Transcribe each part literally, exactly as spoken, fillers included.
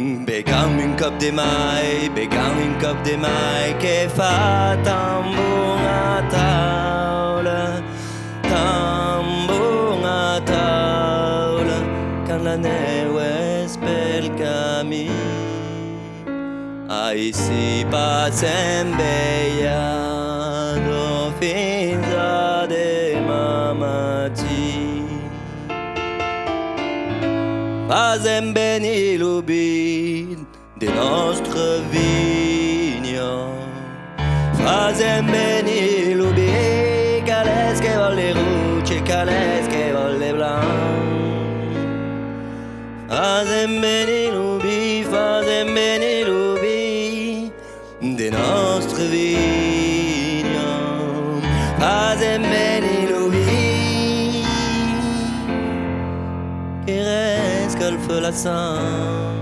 Begam un còp de mai, begam un còp de mai, que fa tan bon a taula, tan bon a taula, quand la nèu es pel camin. Aicí passem velhada fins a deman matin. Fasem venir lo vin de nòstra vinha. Fasem venir lo vin, qual es que vòl de roge, qual es que vòl de blanc. Fasem venir lo vin, fasem venir lo vin de nòstra vinha. Fasem venir lo vin que rescalfa la sang.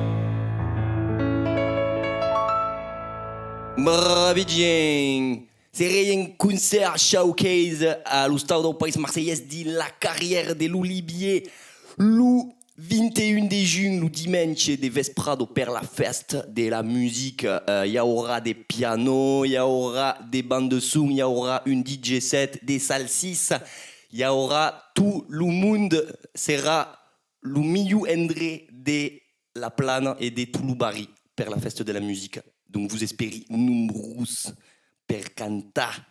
Bravi gent! Serèi en concèrt showcase a l'Ostau dau País Marselhés dins la carrièra de l'Olivier lo vint e un de junh, lo dimenge de vesprada, per la fèsta de la musica. Eh, i aurà de piano, i aurà de bande son, i aurà un D J set, de salsissa, i aurà tot lo monde. Serà lo milhor endrech de la Plana e de tot lo barri per la fèsta de la musica. Donc vos esperi nombrós per cantar.